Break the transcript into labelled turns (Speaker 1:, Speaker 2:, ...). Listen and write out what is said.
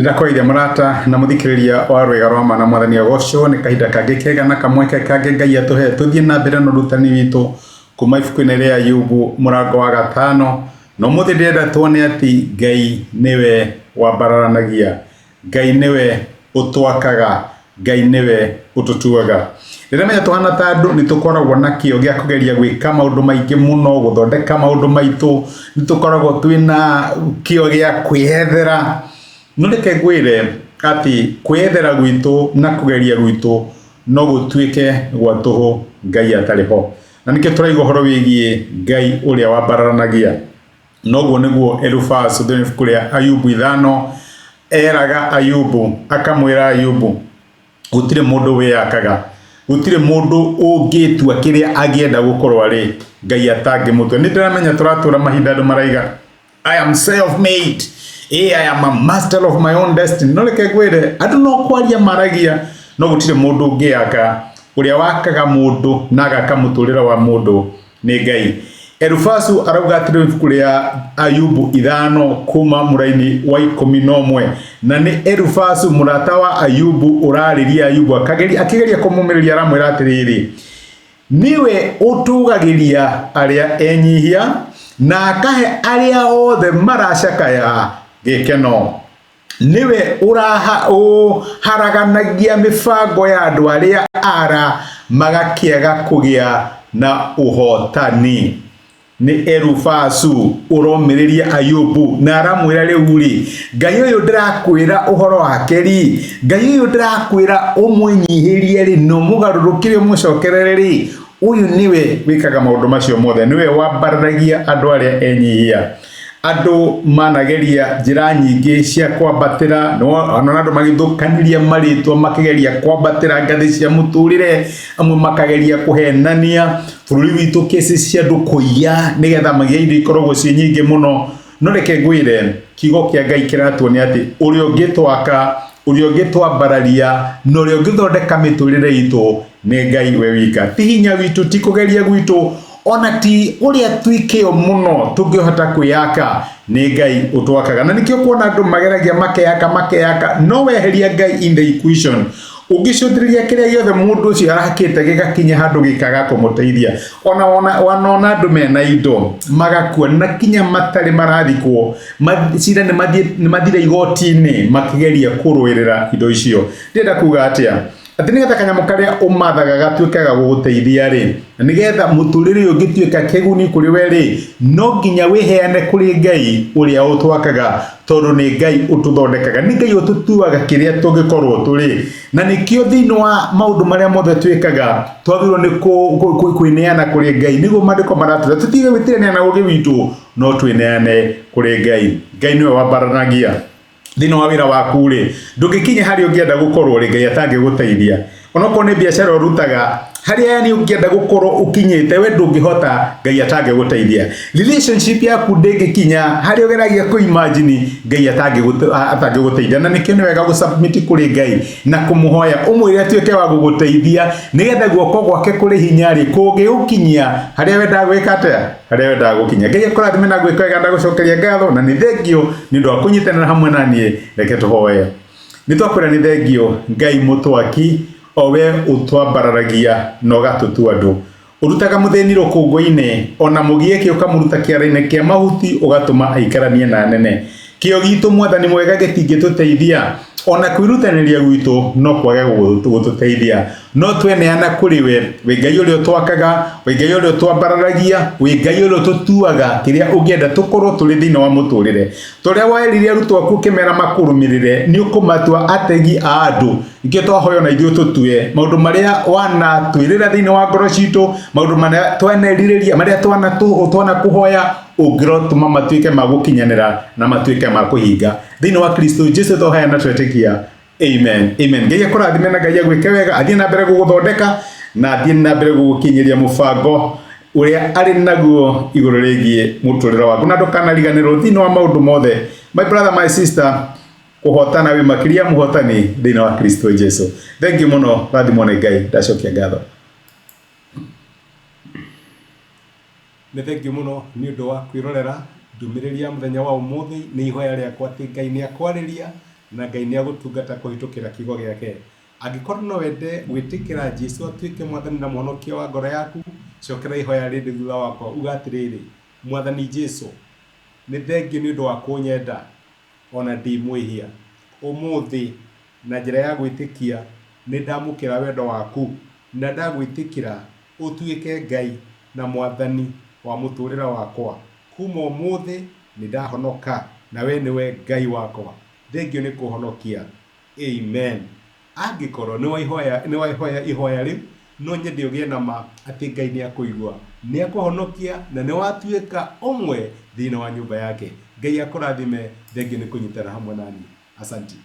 Speaker 1: Nĩndakwaria mũrata na mũthikĩrĩria wa rwĩga rwa ma na mwathani agocwo nĩ kahinda kangĩ kega na kamweke kangĩ Ngai atũhe tũthiĩ na mbere na ũrutani witũ kuma ibuku-inĩ rĩa Ayubu mũrango wa gatano na ũmũthĩ ndĩrenda tuone atĩ Ngai nĩwe wambararanagia, Ngai nĩwe ũtwakaga, Ngai nĩwe ũtũtuaga. Rĩrĩa menya tũhana ta andũ nĩ tũkoragwo na kĩo gĩa kũgeria gwĩka maũndũ maingĩ mũno, gũthondeka maũndũ maitũ, nĩ tũkoragwo twĩna kĩo gĩa kwĩyethera. No reke ngwĩre atĩ kwĩyethera gwitũ na kũgeria gwitũ no gũtuĩke gwa tũhũ Ngai atarĩ ho. Na nĩkĩo tũraigua ũhoro wĩgiĩ Ngai ũrĩa wambararanagia. Noguo nĩguo Elifazu thĩinĩ wa ibuku rĩa Ayubu ithano eraga Ayubu, akamwĩra Ayubu, gũtirĩ mũndũ wĩyakaga, gũtirĩ mũndũ ũngĩtua kĩrĩa angĩenda gũkorwo arĩ Ngai atangĩmũtua. Nĩ ndĩramenya tũratũra mahinda andũ maraiga I am self-made. Eh, I am a master of my own destiny. No reke ngwĩre, andũ no kwaria maragia, no gũtirĩ mũndũ ũngĩyaka. Ũrĩa wakaga mũndũ na agaka mũtũrĩre wa mũndũ nĩ Ngai. Elifazu arauga atĩrĩ ibuku rĩa Ayubu ithano kuma mũraini wa 11 na nĩ Elifazu mũrata wa Ayubu ũrarĩria Ayubu akĩgeria kũmũmĩrĩria aramwĩra atĩrĩrĩ, nĩwe ũtũgagĩria arĩa enyihia na akahe arĩa othe maracakaya gĩkeno. Nĩwe ũharaganagia mĩbango ya andũ arĩa ara magakĩaga kũgĩa na ũhotani. Nĩ Elifazu ũromĩrĩria Ayubu na aramwĩra rĩu rĩ, Ngai ũyũ ndĩrakwĩra ũhoro wake rĩ, Ngai ũyũ ndĩrakwĩra ũmwĩnyihĩrie rĩ, na ũmũgarũrũkĩre ũmũcokerere rĩ, ũyũ nĩwe wĩkaga maũndũ macio mothe, nĩwe wambararagia andũ arĩa enyihia. Andũ manageria njĩra nyingĩ cia kwambatĩra, ona andũ magĩthũkanĩria marĩtwa makĩgeria kwambatĩra ngathĩ cia mũtũrĩre, amwe makageria kũhenania bũrũri witũ kesi cia andũ kũiya nĩgetha magĩe indo ikoragwo ciĩ nyingĩ mũno. No reke ngwĩre kiugo kĩa Ngai kĩratuonia atĩ ũrĩa ũngĩtwaka, ũrĩa ũngĩtwambararia na ũrĩa ũngĩthondeka mĩtũrĩre itũ nĩ Ngai we wika. Ti hinya witũ, ti kũgeria gwitũ, ona ti ũrĩa twĩ kĩo mũno tũngĩhota kwĩyaka, nĩ Ngai ũtwakaga. Na nĩkĩo kuona andũ mageragia makeyaka makeyaka, no weheria Ngai in the equation, ũngĩcũthĩrĩria kĩrĩa gĩothe mũndũ ũcio arakĩte gĩgakinya handũ gĩkaga kũmũteithia. Ona wanona andũ mena indo magakua na kinya matarĩ marathikwo, cira nĩ mathire igoti-inĩ makĩgeria kũrũĩrĩra indo icio. Ndĩrenda kuga atĩa? Atĩ nĩgetha kanyamũ karĩa ũmathaga gatuĩke ga gũgũteithia rĩ, na nĩgetha mũtũrĩre ũyũ ũngĩtuĩka kĩguni kũrĩ we rĩ, no nginya wĩheane kũrĩ Ngai ũrĩa ũtwakaga, tondũ nĩ Ngai ũtũthondekaga, nĩ Ngai ũtũtuaga kĩrĩa tũngĩkorwo tũrĩ. Na nĩkĩo thĩinĩ wa maũndũ marĩa mothe twĩkaga twagĩrĩirwo nĩ kwĩneana kũrĩ Ngai, nĩguo maandĩko maratwĩra tũtige gwĩtirania na ũũgĩ witũ, no twĩneane kũrĩ Ngai. Ngai nĩwe wambaranagia. Thĩinĩ wa wĩra waku rĩ, ndũngĩkinya harĩa ũngĩenda gũkorwo rĩ, Ngai atangĩgũteithia. Onokorwo nĩ biacara ũrutaga, harĩa yani ũngĩenda gũkorwo ũkinyĩte we ndũngĩhota Ngai atangĩgũteithia. Relationship yaku ndĩngĩkinya harĩa ũgeragia kũ imagine Ngai atangĩgũteithia. Na nĩkĩo nĩ wega gũ submit kũrĩ Ngai na kũmũhoya ũmwĩre atuĩke wa gũgũteithia nĩgetha guoko gwake kũrĩ hinya rĩ, kũngĩgũkinyia harĩa wendaga gwĩka atĩa, harĩa wendaga gũkinya. Ngai akũrathime na gwĩka wega, ndagũcokeria ngatho na nĩ thengio nĩ ũndũ wa kũnyitanĩra hamwe na niĩ. Reke tũhoe. Nĩ twakwĩra nĩ thengio Ngai mũtwaki, o we ũtwambararagia na ũgatũtua andũ. Ũrutaga mũthĩni rũkũngũ-inĩ, ona mũgiĩki ũkamũruta kĩara-inĩ kĩa mahuti ũgatũma aikaranie na anene. Kĩo gitũ mwathani mwega gĩtingĩtũteithia, ona kwĩrutanĩria gwitũ no kwage gũtũteithia. No tweneana kũrĩ we, wĩ Ngai ũrĩa ũtwakaga, wĩ Ngai ũrĩa ũtwambararagia, wĩ Ngai ũrĩa ũtũtuaga kĩrĩa ũngĩenda tũkorwo tũrĩ thĩinĩ wa mũtũrĩre. Ta ũrĩa werire arutwo aku ũkĩmera makũrũmĩrĩre, nĩ ũkũmatua ategi a andũ. Nĩkĩo twahoya ona ithuĩ ũtũtue maũndũ marĩa wanatwĩrĩra thĩinĩ wa ngoro citũ, maũndũ marĩa twanerirĩria, marĩa twanakũhoya, ũngĩrotũma matuĩke ma gũkinyanĩra na matuĩke ma kũhinga. Thĩinĩ wa Kristo Jesu twahoya na twetĩkia. Amen. Amen. Ngai akũrathime na Ngai agwĩke wega, athiĩ na mbere gũgũthondeka na athiĩ na mbere gũgũkinyĩria mũbango ũrĩa arĩ naguo igũrũ rĩgiĩ mũtũrĩre waku, na ndũkanariganĩrwo thĩinĩ wa maũndũ mothe. My brother, my sister, kũhotana wĩ makĩria mũhotani thĩinĩ wa Kristo Jesu. Thank you mũno, rathimwo nĩ Ngai, ndacokia ngatho.
Speaker 2: Nĩ thengio mũno nĩ ũndũ wa kwĩrorera ndũmĩrĩri ya mũthenya wa ũmũthĩ. Nĩ ihoya rĩakwa atĩ Ngai nĩ akwarĩria Na Ngai nĩ agũtungata kũhĩtũkĩra kiugo gĩake. Angĩkorwo no wende gwĩtĩkĩra Jesu atuĩke mwathani na mũhonokia wa ngoro yaku, cokera ihoya rĩrĩ thutha wakwa, uga atĩrĩrĩ, Mwathani Jesu, nĩ thengiũ nĩ ũndũ wa kũnyenda ona ndĩ mwĩhia. Ũmũthĩ na njĩra ya gwĩtĩkia nĩ ndamũkĩra wendo waku na ndagwĩtĩkĩra ũtuĩke Ngai na mwathani wa mũtũrĩre wakwa. Kuma ũmũthĩ nĩ ndahonoka na we nĩwe Ngai wakwa. Thengiũ nĩ kũhonokia. Amen. Angĩkorwo nĩ waihoya ihoya rĩu, no nyende ũgĩe na ma atĩ Ngai nĩ akũigua, nĩ akũhonokia na nĩ watuĩka ũmwe thĩinĩ wa nyũmba yake. Ngai akũrathime. Thengiũ nĩ kũnyitana hamwe nani. Asanti.